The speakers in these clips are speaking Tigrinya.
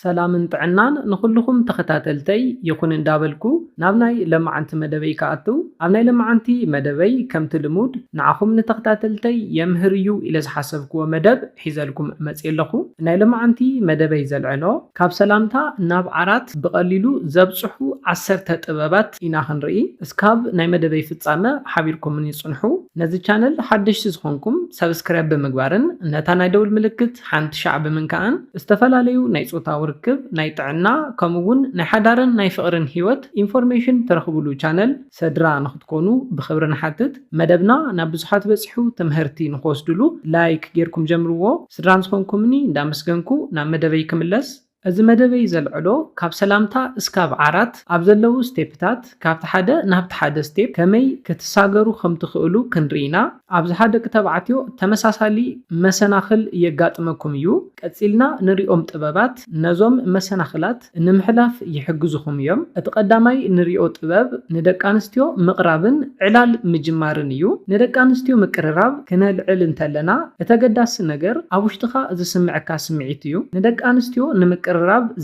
ሰላምን ጥዕናን ንኹልኹም ተኸታተልተይ ይኹን እንዳበልኩ፣ ናብ ናይ ለማዓንቲ መደበይ ክኣቱ፣ ኣብ ናይ ለማዓንቲ መደበይ ከምቲ ልሙድ ንዓኹም ንተኸታተልተይ የምህር እዩ ኢለ ዝሓሰብክዎ መደብ ሒዘልኩም መፅየ ኣለኹ። ናይ ለማዓንቲ መደበይ ዘልዕሎ፣ ካብ ሰላምታ ናብ ዓራት ብቐሊሉ ዘብፅሑ ዓሰርተ ጥበባት ኢና ክንርኢ። እስካብ ናይ መደበይ ፍጻመ ሓቢርኩምኒ ጽንሑ። ነዚ ቻነል ሓደሽቲ ዝኾንኩም ሰብስክራይብ ብምግባርን ነታ ናይ ደውል ምልክት ሓንቲ ሻዕ ብምንካእን ዝተፈላለዩ ናይ ጾታዊ ርክብ፣ ናይ ጥዕና፣ ከምኡ እውን ናይ ሓዳርን ናይ ፍቕርን ህይወት ኢንፎርሜሽን ትረኽብሉ ቻነል ስድራ ንኽትኮኑ ብኽብሪ ንሓትት። መደብና ናብ ብዙሓት በጺሑ ትምህርቲ ንኽወስድሉ ላይክ ጌርኩም ጀምርዎ። ስድራ ንዝኾንኩምኒ እንዳመስገንኩ ናብ መደበይ ክምለስ። እዚ መደበይ ዘልዕሎ ካብ ሰላምታ እስካብ ዓራት ኣብ ዘለዉ ስቴፕታት ካብቲ ሓደ ናብቲ ሓደ ስቴፕ ከመይ ክትሳገሩ ከም ትኽእሉ ክንርኢ ኢና። ኣብዝሓ ደቂ ተባዕትዮ ተመሳሳሊ መሰናኽል የጋጥመኩም እዩ። ቀጺልና ንሪኦም ጥበባት ነዞም መሰናኽላት ንምሕላፍ ይሕግዙኹም እዮም። እቲ ቀዳማይ ንሪኦ ጥበብ ንደቂ ኣንስትዮ ምቕራብን ዕላል ምጅማርን እዩ። ንደቂ ኣንስትዮ ምቅርራብ ክነልዕል እንተለና እቲ ኣገዳሲ ነገር ኣብ ውሽጥኻ ዝስምዐካ ስምዒት እዩ። ንደቂ ኣንስትዮ ንምቅርራብ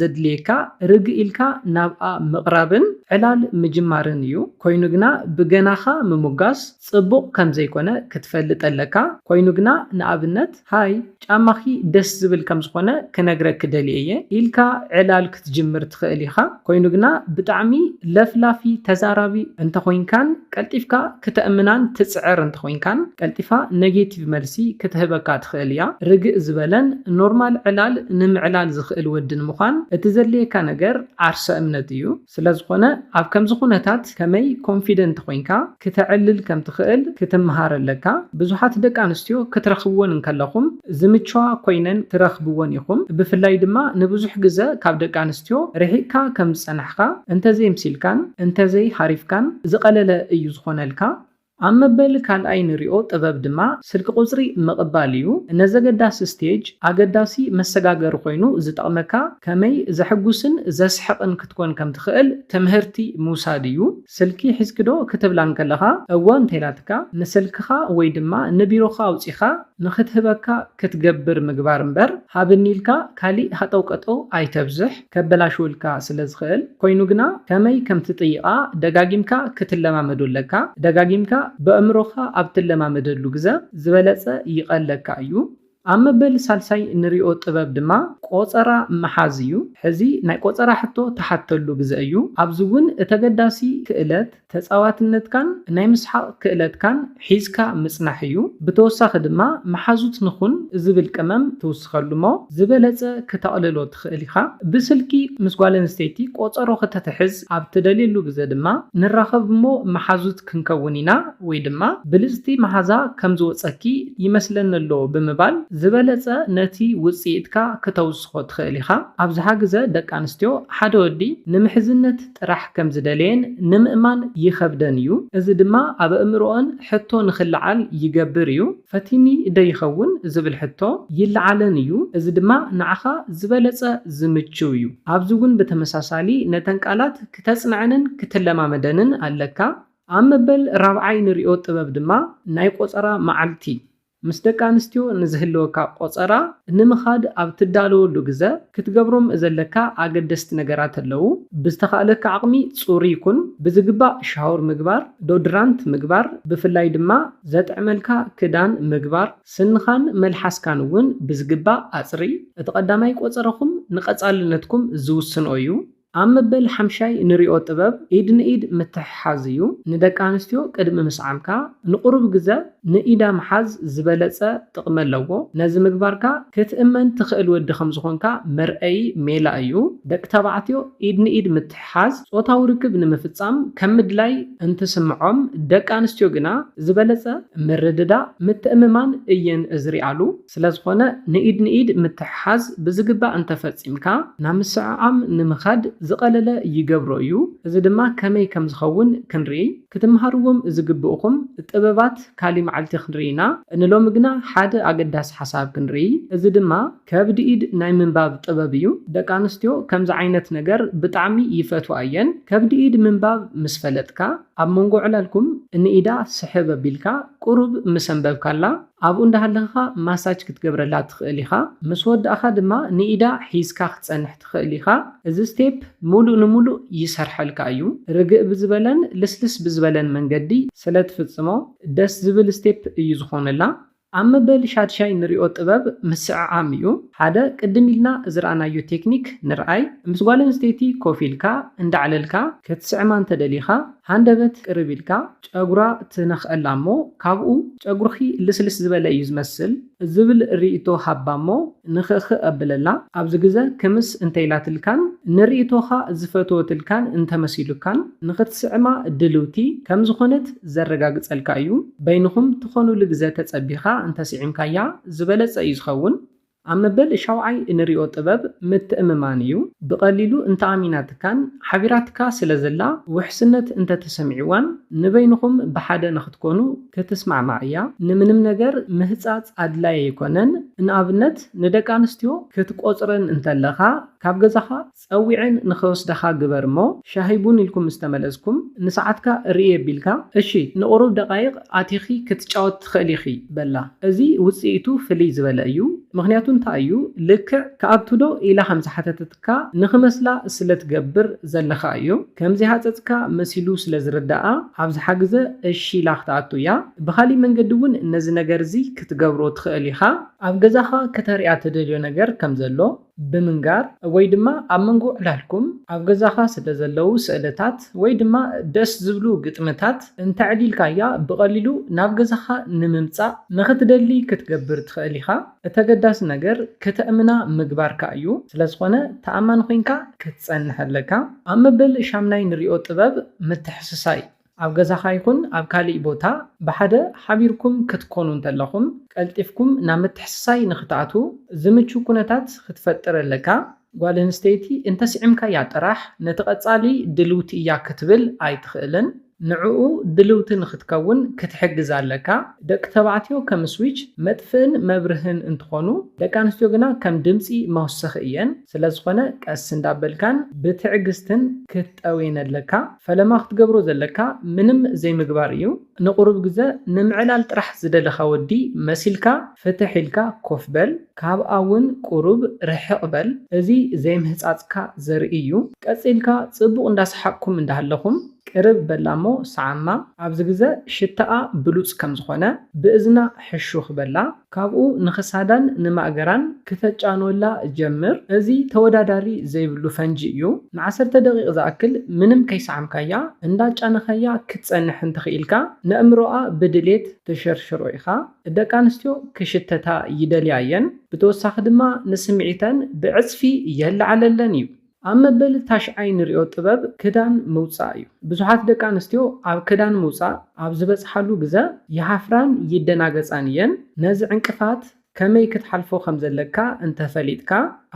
ዘድልየካ ርግእ ኢልካ ናብኣ ምቕራብን ዕላል ምጅማርን እዩ። ኮይኑ ግና ብገናኻ ምሙጋስ ጽቡቕ ከም ዘይኮነ ክትፈልጥ ኣለካ። ኮይኑ ግና ንኣብነት፣ ሃይ፣ ጫማኺ ደስ ዝብል ከም ዝኾነ ክነግረኪ ደልየ እየ ኢልካ ዕላል ክትጅምር ትኽእል ኢኻ። ኮይኑ ግና ብጣዕሚ ለፍላፊ ተዛራቢ እንተኾይንካን ቀልጢፍካ ክተእምናን ትጽዕር እንተኾይንካን ቀልጢፋ ኔጌቲቭ መልሲ ክትህበካ ትኽእል እያ። ርግእ ዝበለን ኖርማል ዕላል ንምዕላል ዝኽእል ወዲ ንምዃን እቲ ዘድልየካ ነገር ዓርሰ እምነት እዩ። ስለ ዝኾነ ኣብ ከምዚ ኩነታት ከመይ ኮንፊደንት ኮይንካ ክተዕልል ከም ትኽእል ክትምሃር ኣለካ። ብዙሓት ደቂ ኣንስትዮ ክትረኽብወን እንከለኹም ዝምችዋ ኮይነን ትረኽብወን ኢኹም። ብፍላይ ድማ ንብዙሕ ግዘ ካብ ደቂ ኣንስትዮ ርሒቕካ ከም ዝጸናሕካ እንተዘይምሲልካን እንተዘይሃሪፍካን ዝቐለለ እዩ ዝኾነልካ። ኣብ መበል ካልኣይ ንሪኦ ጥበብ ድማ ስልኪ ቁጽሪ ምቕባል እዩ። ነዚ ኣገዳሲ ስቴጅ ኣገዳሲ መሰጋገሪ ኮይኑ ዝጠቕመካ ከመይ ዘሕጉስን ዘስሕቕን ክትኮን ከም ትኽእል ትምህርቲ ምውሳድ እዩ። ስልኪ ሒዝኪ ዶ ክትብላ እንከለኻ እወ እንተኢላትካ ንስልክኻ ወይ ድማ ንቢሮኻ ኣውጺኻ ንኽትህበካ ክትገብር ምግባር እምበር ሃብኒ ኢልካ ካሊእ ሃጠውቀጠው ኣይተብዝሕ፣ ከበላሽወልካ ስለ ዝኽእል። ኮይኑ ግና ከመይ ከም ትጥይቓ ደጋጊምካ ክትለማመዶ ኣለካ። ደጋጊምካ በእምሮኻ ኣብ ትለማመደሉ ግዘ ዝበለጸ ይቐለካ እዩ። ኣብ መበል ሳልሳይ ንሪኦ ጥበብ ድማ ቆጸራ ምሓዝ እዩ። ሕዚ ናይ ቆጸራ ሕቶ ትሓተሉ ግዘ እዩ። ኣብዚ እውን እቲ ኣገዳሲ ክእለት ተጻዋትነትካን ናይ ምስሓቕ ክእለትካን ሒዝካ ምጽናሕ እዩ። ብተወሳኺ ድማ መሓዙት ንኹን ዝብል ቅመም ትውስኸሉ እሞ ዝበለጸ ክተቕልሎ ትኽእል ኢኻ። ብስልኪ ምስ ጓል ኣንስተይቲ ቆጸሮ ክተትሕዝ ኣብ ትደልየሉ ግዘ ድማ ንራኸብ እሞ መሓዙት ክንከውን ኢና ወይ ድማ ብልጽቲ መሓዛ ከም ዝወጸኪ ይመስለኒ ኣሎ ብምባል ዝበለጸ ነቲ ውጽኢትካ ክተውስኾ ትኽእል ኢኻ። ኣብዝሓ ግዘ ደቂ ኣንስትዮ ሓደ ወዲ ንምሕዝነት ጥራሕ ከም ዝደለየን ንምእማን ይኸብደን እዩ። እዚ ድማ ኣብ ኣእምሮኦን ሕቶ ንኽለዓል ይገብር እዩ። ፈቲኒ ዶ ይኸውን ዝብል ሕቶ ይለዓለን እዩ። እዚ ድማ ንዓኻ ዝበለጸ ዝምችው እዩ። ኣብዚ እውን ብተመሳሳሊ ነተን ቃላት ክተጽንዐንን ክተለማመደንን ኣለካ። ኣብ መበል ራብዓይ ንሪኦ ጥበብ ድማ ናይ ቆጸራ መዓልቲ። ምስ ደቂ ኣንስትዮ ንዝህልወካ ቆጸራ ንምኻድ ኣብ ትዳለወሉ ግዘ ክትገብሮም ዘለካ ኣገደስቲ ነገራት ኣለዉ። ብዝተኻእለካ ዓቕሚ ጽሩይ ኩን። ብዝግባእ ሻወር ምግባር፣ ዶድራንት ምግባር፣ ብፍላይ ድማ ዘጥዕመልካ ክዳን ምግባር፣ ስንኻን መልሓስካን እውን ብዝግባእ ኣጽሪ። እቲ ቀዳማይ ቆጸረኹም ንቐጻልነትኩም ዝውስኖ እዩ። ኣብ መበል ሓምሻይ ንሪኦ ጥበብ ኢድ ንኢድ ምትሕሓዝ እዩ። ንደቂ ኣንስትዮ ቅድሚ ምስዓምካ ንቑሩብ ግዘ ንኢዳ ምሓዝ ዝበለጸ ጥቕሚ ኣለዎ። ነዚ ምግባርካ ክትእመን ትኽእል ወዲ ከም ዝኾንካ መርኣዪ ሜላ እዩ። ደቂ ተባዕትዮ ኢድ ንኢድ ምትሕሓዝ ጾታዊ ርክብ ንምፍጻም ከም ምድላይ እንትስምዖም፣ ደቂ ኣንስትዮ ግና ዝበለጸ ምርድዳእ፣ ምትእምማን እየን ዝሪኣሉ። ስለ ዝኾነ ንኢድ ንኢድ ምትሕሓዝ ብዝግባእ እንተፈጺምካ ናብ ምስዕዓም ንምኻድ ዝቐለለ ይገብሮ እዩ። እዚ ድማ ከመይ ከም ዝኸውን ክንርኢ። ክትምሃርዎም ዝግብኡኹም ጥበባት ካሊ መዓልቲ ክንርኢ ኢና። ንሎሚ ግና ሓደ ኣገዳሲ ሓሳብ ክንርኢ። እዚ ድማ ከብዲ ኢድ ናይ ምንባብ ጥበብ እዩ። ደቂ ኣንስትዮ ከምዚ ዓይነት ነገር ብጣዕሚ ይፈትዋ እየን። ከብዲ ኢድ ምንባብ ምስ ፈለጥካ ኣብ መንጎ ዕላልኩም ንኢዳ ስሕብ ኣቢልካ ቁሩብ ምስ ኣንበብካላ ኣብኡ እንዳሃለኻ ማሳጅ ክትገብረላ ትኽእል ኢኻ። ምስ ወዳእኻ ድማ ንኢዳ ሒዝካ ክትጸንሕ ትኽእል ኢኻ። እዚ ስቴፕ ሙሉእ ንሙሉእ ይሰርሐልካ እዩ። ርግእ ብዝበለን ልስልስ ብዝበለን መንገዲ ስለ ትፍጽሞ ደስ ዝብል ስቴፕ እዩ ዝኾነላ። ኣብ መበል ሻድሻይ ንሪኦ ጥበብ ምስዕዓም እዩ። ሓደ ቅድም ኢልና ዝረኣናዮ ቴክኒክ ንርኣይ። ምስ ጓል ኣንስተይቲ ኮፍ ኢልካ እንዳዕለልካ ክትስዕማ እንተደሊኻ ሃንደበት ቅርብ ኢልካ ጨጉራ ትነኽአላ እሞ ካብኡ ጨጉርኺ ልስልስ ዝበለ እዩ ዝመስል ዝብል ርእይቶ ሃባ እሞ ንኽእኽእ ኣብለላ። ኣብዚ ግዘ ክምስ እንተይላትልካን ንርእይቶኻ ዝፈተወትልካን እንተመሲሉካን ንኽትስዕማ ድልውቲ ከም ዝኾነት ዘረጋግጸልካ እዩ። በይንኹም ትኾኑሉ ግዘ ተጸቢኻ እንተስዒምካያ ዝበለጸ እዩ ዝኸውን። ኣብ መበል ሻውዓይ እንሪኦ ጥበብ ምትእምማን እዩ። ብቐሊሉ እንተኣሚናትካን ሓቢራትካ ስለ ዘላ ውሕስነት እንተተሰሚዕዋን ንበይንኹም ብሓደ ንኽትኮኑ ክትስማዕማዕ እያ። ንምንም ነገር ምህጻጽ ኣድላይ ኣይኮነን። ንኣብነት ንደቂ ኣንስትዮ ክትቆጽረን እንተለኻ ካብ ገዛኻ ጸዊዐን ንኸወስዳኻ ግበር እሞ ሻሂ ቡን ኢልኩም ምስ ተመለስኩም ንሰዓትካ ርእየ ቢልካ እሺ ንቑሩብ ደቓይቕ ኣቲኺ ክትጫወት ትኽእሊ ኢኺ በላ። እዚ ውጽኢቱ ፍልይ ዝበለ እዩ። ምኽንያቱ እንታይ እዩ? ልክዕ ክኣቱ ዶ ኢላ ከም ዝሓተተትካ ንኽመስላ ስለ ትገብር ዘለኻ እዩ። ከም ዘይሃጸጽካ መሲሉ ስለ ዝርድኣ ኣብዝሓ ግዘ እሺ ኢላ ክትኣቱ እያ። ብኻሊእ መንገዲ እውን ነዚ ነገር እዚ ክትገብሮ ትኽእል ኢኻ። ኣብ ገዛኻ ክተርእያ ትደልዮ ነገር ከም ዘሎ ብምንጋር ወይ ድማ ኣብ መንጎ ዕላልኩም ኣብ ገዛኻ ስለ ዘለዉ ስእልታት ወይ ድማ ደስ ዝብሉ ግጥምታት እንተዕሊልካያ ብቐሊሉ ናብ ገዛኻ ንምምጻእ ንኽትደሊ ክትገብር ትኽእል ኢኻ። እቲ ኣገዳሲ ነገር ከተእምና ምግባርካ እዩ። ስለ ዝኾነ ተኣማኒ ኮይንካ ክትጸንሕ ኣለካ። ኣብ መበል ሻምናይ ንሪኦ ጥበብ ምትሕስሳይ ኣብ ገዛኻ ይኹን ኣብ ካሊእ ቦታ ብሓደ ሓቢርኩም ክትኮኑ እንተለኹም ቀልጢፍኩም ናብ ምትሕስሳይ ንኽትኣትዉ ዝምቹ ኩነታት ክትፈጥር ኣለካ። ጓል ኣንስተይቲ እንተስዒምካያ ጥራሕ ነቲ ቀጻሊ ድልውቲ እያ ክትብል ኣይትኽእልን። ንዕኡ ድልውቲ ንኽትከውን ክትሕግዛ ኣለካ። ደቂ ተባዕትዮ ከም ስዊች መጥፍእን መብርህን እንትኾኑ ደቂ ኣንስትዮ ግና ከም ድምፂ መወሰኺ እየን። ስለዝኾነ ቀስ እንዳበልካን ብትዕግስትን ክትጠውየን ኣለካ። ፈለማ ክትገብሮ ዘለካ ምንም ዘይምግባር እዩ። ንቁሩብ ግዘ ንምዕላል ጥራሕ ዝደለኻ ወዲ መሲልካ ፍትሕ ኢልካ ኮፍ በል። ካብኣ እውን ቁሩብ ርሕቕ በል። እዚ ዘይምህጻጽካ ዘርኢ እዩ። ቀጺልካ ጽቡቕ እንዳሰሓቕኩም እንዳሃለኹም ቅርብ በላ እሞ ሰዓማ። ኣብዚ ግዘ ሽታኣ ብሉጽ ከም ዝኾነ ብእዝና ሕሹኽ በላ። ካብኡ ንኽሳዳን ንማእገራን ክተጫንወላ ጀምር። እዚ ተወዳዳሪ ዘይብሉ ፈንጂ እዩ። ንዓሰርተ ደቂቕ ዝኣክል ምንም ከይሰዓምካያ እንዳጫነኻያ ክትጸንሕ እንተኽኢልካ ነእምሮኣ ብድሌት ትሽርሽሮ ኢኻ። ደቂ ኣንስትዮ ክሽተታ ይደልያ እየን። ብተወሳኺ ድማ ንስምዒተን ብዕጽፊ የለዓለለን እዩ። ኣብ መበል ታሽዓይ ንሪኦ ጥበብ ክዳን ምውጻእ እዩ። ብዙሓት ደቂ ኣንስትዮ ኣብ ክዳን ምውጻእ ኣብ ዝበጽሓሉ ግዘ ይሃፍራን ይደናገጻን እየን። ነዚ ዕንቅፋት ከመይ ክትሓልፎ ከም ዘለካ እንተፈሊጥካ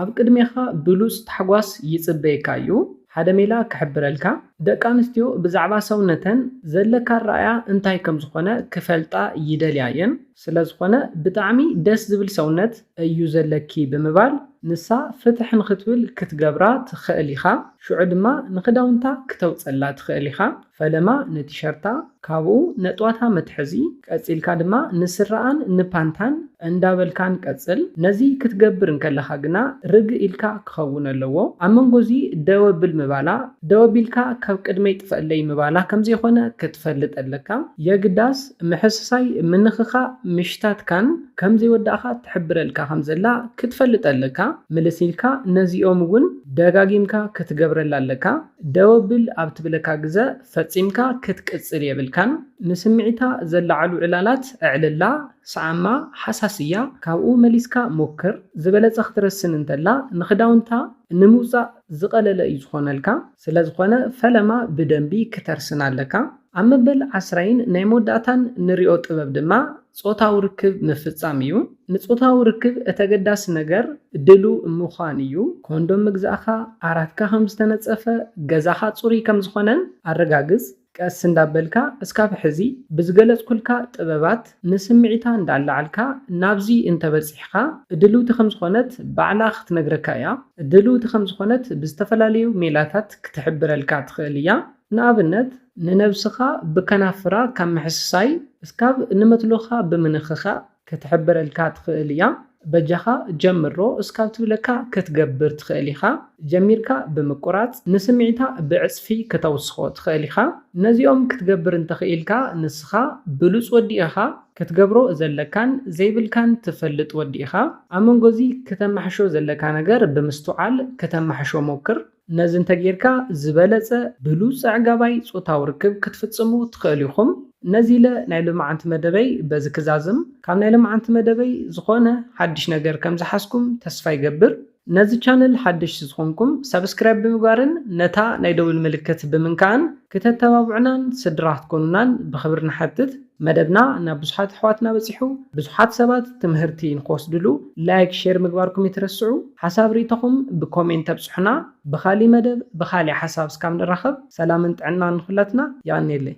ኣብ ቅድሜኻ ብሉጽ ታሕጓስ ይጽበየካ እዩ። ሓደ ሜላ ክሕብረልካ፣ ደቂ ኣንስትዮ ብዛዕባ ሰውነተን ዘለካ ኣረኣእያ እንታይ ከም ዝኾነ ክፈልጣ ይደልያ እየን። ስለ ዝኾነ ብጣዕሚ ደስ ዝብል ሰውነት እዩ ዘለኪ ብምባል ንሳ ፍትሕ ንኽትብል ክትገብራ ትኽእል ኢኻ። ሽዑ ድማ ንኽዳውንታ ክተውጸላ ትኽእል ኢኻ። ፈለማ ንቲሸርታ፣ ካብኡ ነጥዋታ መትሐዚ፣ ቀጺልካ ድማ ንስረኣን ንፓንታን እንዳበልካን ቀጽል። ነዚ ክትገብር እንከለኻ ግና ርግእ ኢልካ ክኸውን ኣለዎ። ኣብ መንጎ እዚ ደው ኣብል ምባላ፣ ደው ኣቢልካ ካብ ቅድመይ ጥፈኣለይ ምባላ ከም ዘይኮነ ክትፈልጥ ኣለካ። የግዳስ ምሕስሳይ፣ ምንኽኻእ፣ ምሽታትካን ከም ዘይወዳእካ ትሕብረልካ ከም ዘላ ክትፈልጥ ኣለካ። ምልስ ኢልካ ነዚኦም እውን ደጋጊምካ ክትገብረላ ኣለካ። ደው ኣብል ኣብ ትብለካ ግዘ ፈጺምካ ክትቅጽል የብልካን። ንስምዒታ ዘለዓዕሉ ዕላላት ኣዕልላ፣ ሰዓማ፣ ሓሳስያ፣ ካብኡ መሊስካ ሞክር። ዝበለጸ ክትረስን እንተላ ንኽዳውንታ ንምውጻእ ዝቐለለ እዩ ዝኾነልካ። ስለ ዝኾነ ፈለማ ብደንቢ ክተርስን ኣለካ። ኣብ መበል ዓስራይን ናይ መወዳእታን ንሪኦ ጥበብ ድማ ጾታዊ ርክብ ምፍጻም እዩ። ንጾታዊ ርክብ እቲ ኣገዳሲ ነገር ድሉው ምዃን እዩ። ኮንዶም ምግዛእኻ ዓራትካ ከም ዝተነጸፈ፣ ገዛኻ ጽሩይ ከም ዝኾነን ኣረጋግጽ። ቀስ እንዳበልካ እስካብ ሕዚ ብዝገለጽኩልካ ጥበባት ንስምዒታ እንዳላዓልካ ናብዚ እንተበጺሕካ ድልውቲ ከም ዝኾነት ባዕላ ክትነግረካ እያ። ድልውቲ ከም ዝኾነት ብዝተፈላለዩ ሜላታት ክትሕብረልካ ትኽእል እያ። ንኣብነት ንነብስኻ ብከናፍራ ካብ ምሕስሳይ እስካብ ንመትሎኻ ብምንኽኻ ክትሕብረልካ ትኽእል እያ። በጃኻ ጀምሮ እስካብ ትብለካ ክትገብር ትኽእል ኢኻ። ጀሚርካ ብምቁራጽ ንስምዒታ ብዕጽፊ ክተውስኾ ትኽእል ኢኻ። ነዚኦም ክትገብር እንተኽኢልካ ንስኻ ብሉጽ ወዲ ኢኻ። ክትገብሮ ዘለካን ዘይብልካን ትፈልጥ ወዲ ኢኻ። ኣብ መንጎዚ ከተማሕሾ ዘለካ ነገር ብምስትውዓል ከተማሕሾ ሞክር። ነዚ እንተጌርካ ዝበለጸ ብሉጽ ኣዕጋባይ ጾታዊ ርክብ ክትፍጽሙ ትኽእሉ ኢኹም። ነዚ ኢለ ናይ ሎማዓንቲ መደበይ በዚ ክዛዝም። ካብ ናይ ሎማዓንቲ መደበይ ዝኾነ ሓድሽ ነገር ከም ዝሓዝኩም ተስፋ ይገብር። ነዚ ቻነል ሓደሽቲ ዝኾንኩም ሳብስክራይብ ብምግባርን ነታ ናይ ደውል ምልክት ብምንካእን ክተተባብዑናን ስድራ ክትኮኑናን ብኽብሪ ንሓትት። መደብና ናብ ብዙሓት ኣሕዋትና በጺሑ ብዙሓት ሰባት ትምህርቲ ንክወስድሉ ላይክ ሼር ምግባርኩም ይትረስዑ። ሓሳብ ርእይቶኹም ብኮሜንት ተብጽሑና። ብኻሊእ መደብ ብኻሊእ ሓሳብ እስካብ ንራኸብ ሰላምን ጥዕናን ንኹላትና። የቐንየለይ።